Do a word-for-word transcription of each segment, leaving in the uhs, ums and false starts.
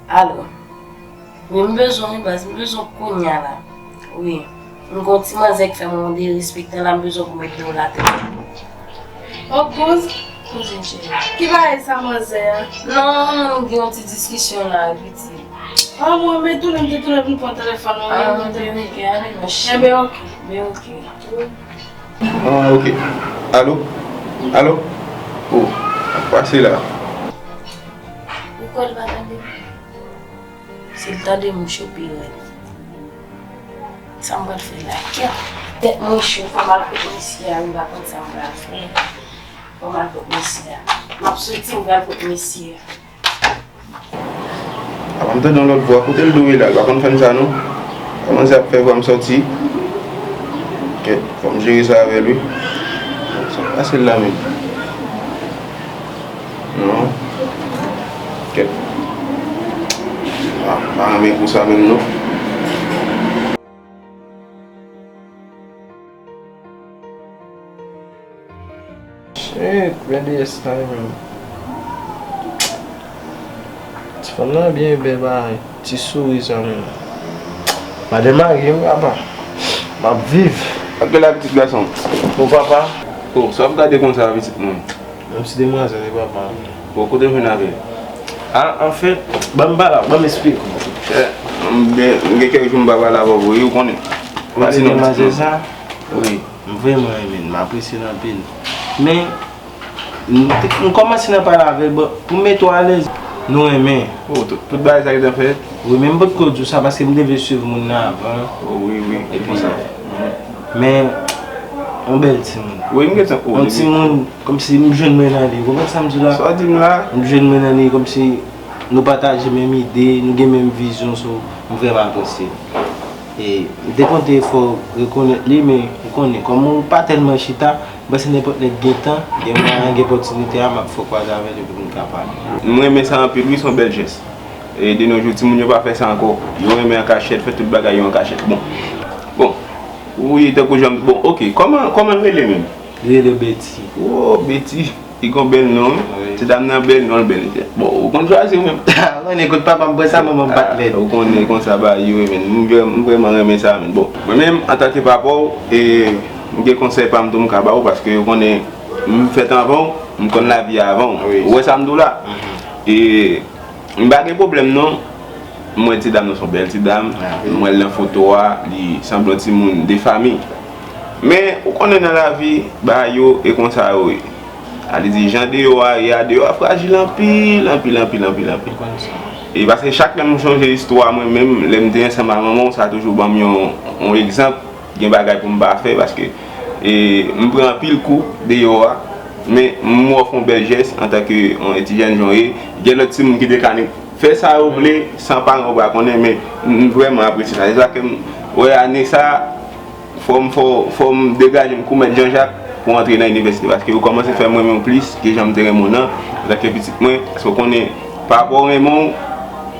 Alo. Wi, m bezwen w wi baz, m bezwen w kounya la. Wi. M gon ti manzè k fè mwen yon derespektan la, m bezwen w pou met do l atè. O kouz, kouzin cheri. Ki bagay sa manzè a? Non, m gen yon ti diskisyon la, piti. Ah, mwen, men tounen, m te tounen pou m pran telefòn ou, ah, men m te men oke, ale, mèsi. Enben, oke. Ben, oke. Ah, oke. Alo? Alo? Oh, pase la. Ou kwè l pa tande? Si l tande mouch yo pi rèd. Sa m pral fè la? Kèt! Tèt mwen cho, fò m al kot mesye a, m pa konn sa m pral fè. Fò m al kot mesye a. M ap soti, m pral kot mesye a. Apa m tande yon lòt vwa, kote l dwe la, l pa konn fè m sa non. Kòman se ap fè vwa m sòti? Kèt, fò m jere sa avè l wi. Sa k pase l la menm? Non. Kèt. Ah, m pa renmen kou sa menm non. Shit, men de yès la menm. Ti fanm nan byen bèl bagay. Ti souri sa menm. Madanm mari m papa. M ap viv. Ap gen la pitit gason. O papa. O, sa w ap gade konsa pitit mwen? Menm si demwazèl e papa. Bon, kote w jwenn avè l? A, anfèt, ban m pale, ban m esplike w. Eh, m gen, m gen kèk jou m pa pale avè w vre, ou konnen. Ou konnen demwazèl sa? Wi. M vrèman renmen l, m apresye l anpil. Men, m te, m kòmanse nan pale avè l, bon, pou m mete w alèz, nou renmen. O, tout, tout bagay sa gentan fèt? Wi, men m potko di w sa paske m te vle swiv moun nan avan. O, wi, wi, e konsa. Men, yon bèl timoun. Wi, m gentan, o, yon timoun, kòmsi m jwenn mwen nan li. Ou konprann sa m di w la? Sa w di m la? M jwenn mwen nan li, kòmsi nou pataje menm ide, nou gen menm vizyon, so, m vrèman apresye l. E, m te konte fò w rekonèt li, men ou konnen, kòm ou pa tèlman chita, m panse nenpòt lè k gen tan, gen mwayen, gen opòtinite a, m ap fè w kwaze avè l epi nou ka pale. M renmen sa anpil wi, se yon bèl jès. E de nos jours, timoun yo pa fè sa ankò. Yo renmen an kachèt, fè tout bagay yo an kachèt. Bon. Bon. Wi, tankou jan m, bon, oke. Kòman, kòman l rele menm? Li rele Betty. O, Betty. Li gon bèl non wi. Wi. Ti dam nan bèl, non l bèl. Bon, ou konn chwazi ou menm. Ou konnen kot papa m pran sa, manman m pa t lèd. Ou konnen konsa bagay yo ye, men. M vrè-, m vrèman renmen sa, men. Bon, mwen menm, antanke papa w, e, m gen konsèy pa m tou m ka ba w, paske ou konnen, m fèt anvan w, m konn lavi a avan w. Wi. Ou wè sa m di w la? Mhm. E, m pa gen pwoblèm non. M wè ti dam nan se yon bèl ti dam. Ah, wi. M wè l nan foto a, li sanble yon timoun de fanmi. Men, ou konnen nan lavi, bagay yo, e konsa yo ye. A, li di, jan deyò a ye a, deyò a frajil anpil, anpil, anpil, anpil, anpil. Ou konn sa. E paske chak lè m sonje istwa mwen menm, lè m te ansanm ak manman w, sa toujou ban m yon, yon egzanp, gen bagay pou m pa fè, paske, e, m pran anpil kou deyò a, men m wè w fè yon bèl jès antanke yon ti jèn jan w ye. Gen lòt timoun ki te ka fè sa yo vle, san paran yo pa konnen, men m vrèman apresye sa. Se sa ke m wè ane sa, fò m, fò, fò m degaje m kou mèt Jan Jak pou antre nan inivèsite, paske ou kòmanse fè m renmen w plis ke jan m te renmen w nan, antanke pitit mwen, paske ou konnen papa w renmen w,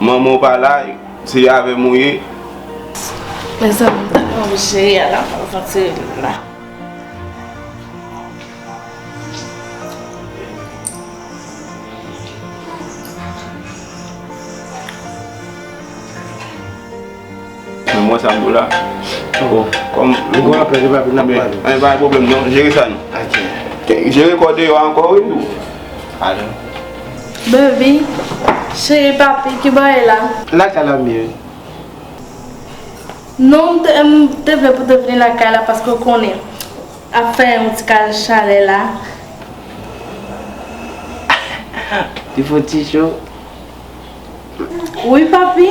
manman w pa la, se avè m ou ye. Mezanmi, m ta gen yon jere a la, m ap retire l la. Men mwen sa m di w la. Oh. Kòm li gon apèl, li pa vin ap pale. Men pa gen pwoblèm non, jere sa non. Ok. Jere kò deyò a ankò wi. Alo. Baby, cheri papi, ki bò ye la? Lakay la m ye. Non, m te, m te vle pou te vini lakay la paske w konnen. Ap fè yon ti kal chalè la. Li fè w ti cho? Wi, papi.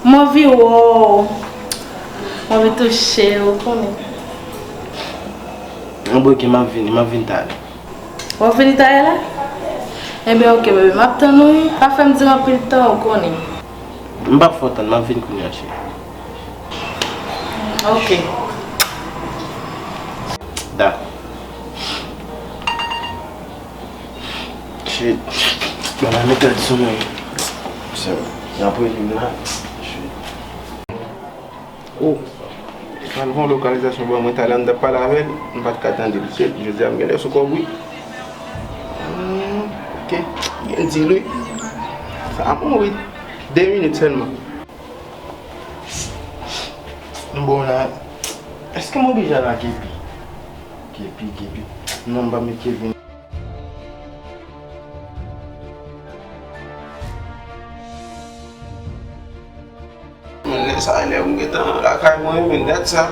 M anvi wè w. M anvi touche w, ou konnen. Bon, oke, m ap vini, m ap vini talè. W ap vini talè la? Enben, oke, bebe, m ap tann ou, wi. Pa fè m dire anpil tan, ou konnen. M p ap fè w tann, m ap vin kounye a, cheri. Oke. Dakò. Shit. Bagay mental sou mwen. Misye, y ap rele m la. Shit. Oh. Ann fè yon lokalizasyon ban mwen talè, m t ap pale avè l, m pa t ka tande l. Shit, jodi a m genlè sou kòb wi. Hmm, ok. Gen dil wi. Sa a mouri. De minit sèlman. M bon la. Èske m oblije al a Kepi? Kepi, Kepi. Non, m pa met Kevin. Men lè sa a, lè m gentan lakay mwen, men dat sa.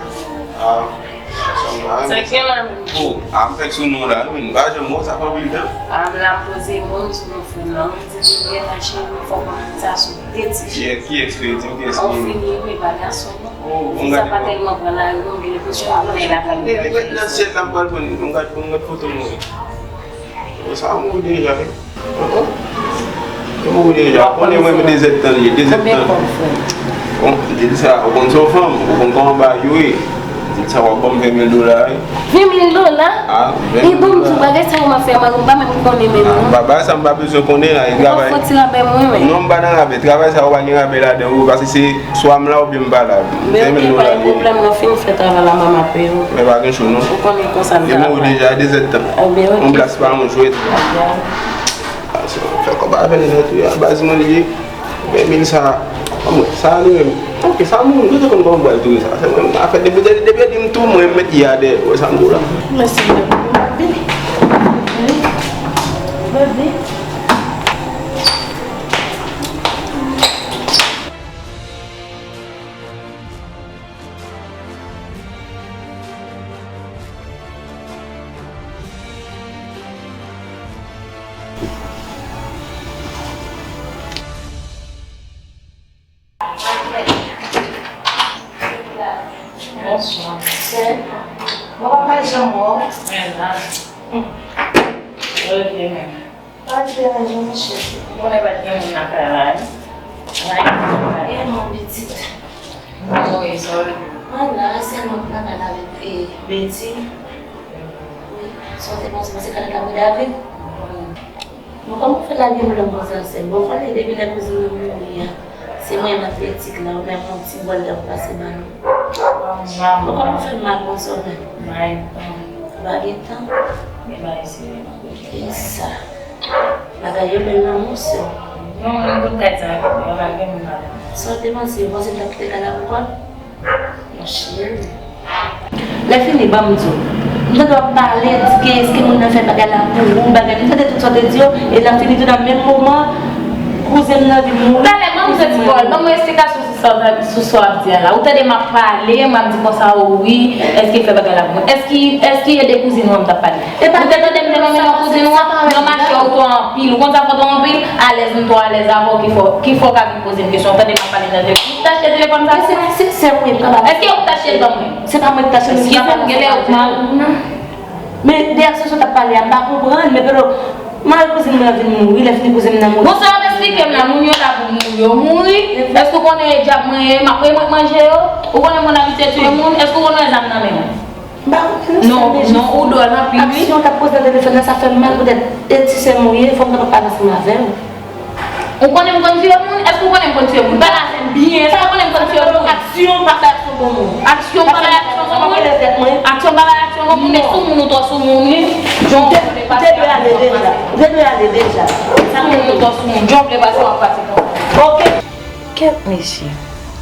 Ah, sa m la. Sa k gen la menm? Oh, ah, m fèk sou non la, men m pa janm wè w, sa fè anpil tan. Ah, m la poze mwen sou non frè m nan. Wi, di m gen nan cheri, fò w konn sa sou de ti. Kiyès, kiyès ki di m kiyès ki? Ou fini, wi, pa gason non. Oh, fi sa pa tèlman pran lari non, m gen enpresyon ap nan lakay li. Mwen nan syèl la, m pral pran li, m gad, m gad foto nou. Bon, sa mouri deja wi. Yo mouri deja. Konnen mwen, men de zèdtan li ye, de zèdtan. Konbyen kòb, frè m? Bon, dil sa, ou konn se yon fanm, ou konn kòman bagay yo ye. Dil sa, w ap ban m ven mil dola wi. Ven mil dola? Ah, ven mil dola. E bon, m di w bagay sa yo m ap fè, mwen, m pa menm konnen menm non. Ah, bagay sa m pa bezwen konnen la, e travay. Ou pa fè ti rabè mwen, men. Non, m pa nan rabè. Travay sa yo pa gen rabè ladan yo, paske se swa m la oubyen m pa la. Ven mil dola li ye. Men ok, pa gen pwoblèm, lè w fin fè travay la, m ap peye w. Men pa gen cho non. Ou konnen konsa m travay. Li mouri deja, de zèdtan. Ebyen, ok. Yon blas pa yon jwèt. Fè kòb avè l nèt wi, a baz mwen li ye. Ven mil sa, anmwey, sa li menm. Ok, sa moun, nou te konn kòman m pral touye sa. Se mwen, afè depi, depi, depi di m tou, mwen, m met ya dèyè. Wè sa m di w la. Mèsi, baby. Baby. Baby. Bonswa. Sè, mwen pa janm wè w. Men la. Yo rete menm. Pa deranje, monchè. Ou konnen pa t gen moun lakay la, wi. E non, pitit. Mwen, wi, sa w vle di? Mwen la, sèlman pou m ta pale avèk, e, Betty. Wi, sa w te panse, panse kalòt la pou David? Wi. Bon, kòman w fè lage m nan konsa, sè m? Bon, w konnen depi lè kouzin mwen mouri a, se mwen m atletik la, ou menm yon ti bòl lè w pase ba nou. Bon, kòman w fè m mal konsa, ou menm? Ou pa gen tan? Gen bagay serye nan kote. E sa. Bagay yo bèl nan mousse. Non, mwen tout kay sa, yo pa gen moun la. Sa w te panse, yo panse m t ap kite kay la pou kò l? Mon cheri. Lè fini, ban m di w. M tande w ap pale, di ke èske moun nan fè bagay la pou ou, bagay. M tande tout sa w te di yo, e lè fini tou nan menm moman, kouzen m nan vin mouri. Talè, ban m yon ti kòl, ban m yon esplikasyon sou sa w, sou sa w ap di a la. Ou tande m ap pale, m ap di konsa, o wi, èske fè bagay la pou mwen? Èske, èske e de kouzin ou an m t ap pale? Ou te tande m te nonmen non kouzin ou an? Nan mache ou twò anpil. Ou konn sa fè w twò anpil? Alèz, m twò alèz avè w ki fè w, ki fè w ka vin poze m kesyon. Ou tande m ap pale nan telefòn. Ou t achte telefòn sa pou mwen? Se, se, se mwen k ap pale. Èske ou t achte l ban mwen? Se pa mwen ki t achte l, men se pa mwen. Eskize m, genlè ou t mal. Men de aksyon sa w t ap pale a, m pa konprann, men pito, mari kouzin mwen an vin mouri, lè fini kouzin m nan mouri. Bon, sa w ap esplike m la, moun yo la pou mouri, yo mouri. Èske w konnen e djab mwen ye, m ap, e mwen k manje yo? Ou konnen mwen abitye tiye moun, èske w konnen zam nan men mwen? M pa konnen non, non, sè, men non, jis ou dwòl anpil, wi. Aksyon w t ap poze nan telefòn nan, sa fè m mal poutèt e ti sè m ou ye, fò m kapab pale ansanm avè w. Ou konnen m konn tiye moun? Èske ou konnen m konn tiye moun? Pale avè m byen. Èske ou konnen m konn tiye moun? Aksyon pa bay aksyon bon moun. Aksyon pa bay aksyon bon moun? Aksyon pa bay aksyon bon moun? E sou moun ou twò sou moun, wi. Jan w vle pase. Ou te dwe ale deja. Ou te dwe ale deja. Sou moun ou twò sou moun. Jan w vle pase, w ap pase konsa. Ok. Kèt mesye.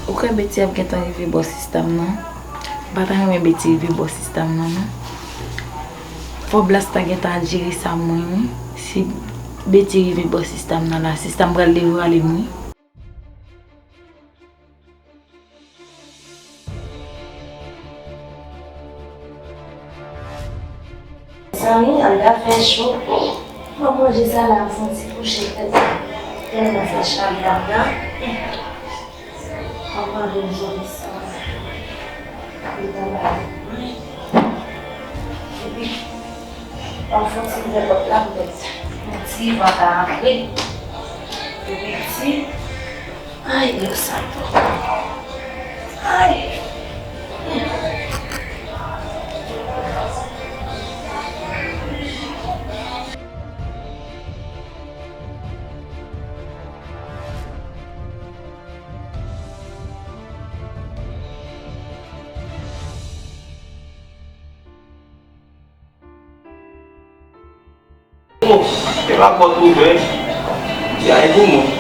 Ou kwè Betty ap gentan rive bò sistèm nan? M pa ta renmen Betty rive bò sistèm nan, non. Fò Blas ta gentan al jere sa mwen, wi. Si Betty rive bò sistèm nan la, sistèm pral devwale m, wi. Mezanmi, anndan fè cho. Bon, manje sa la, fè yon ti kouche tèt. Tèlman fè chalè anndan. Mwen mande m sou li sa. Li ta ba li. Epi, mwen fè ti ouvè pòt la poutèt yon ti van ka antre. Epi ti, ay, lè sa tou. Ay. Ke la pòt ouvè, y a un gourmand.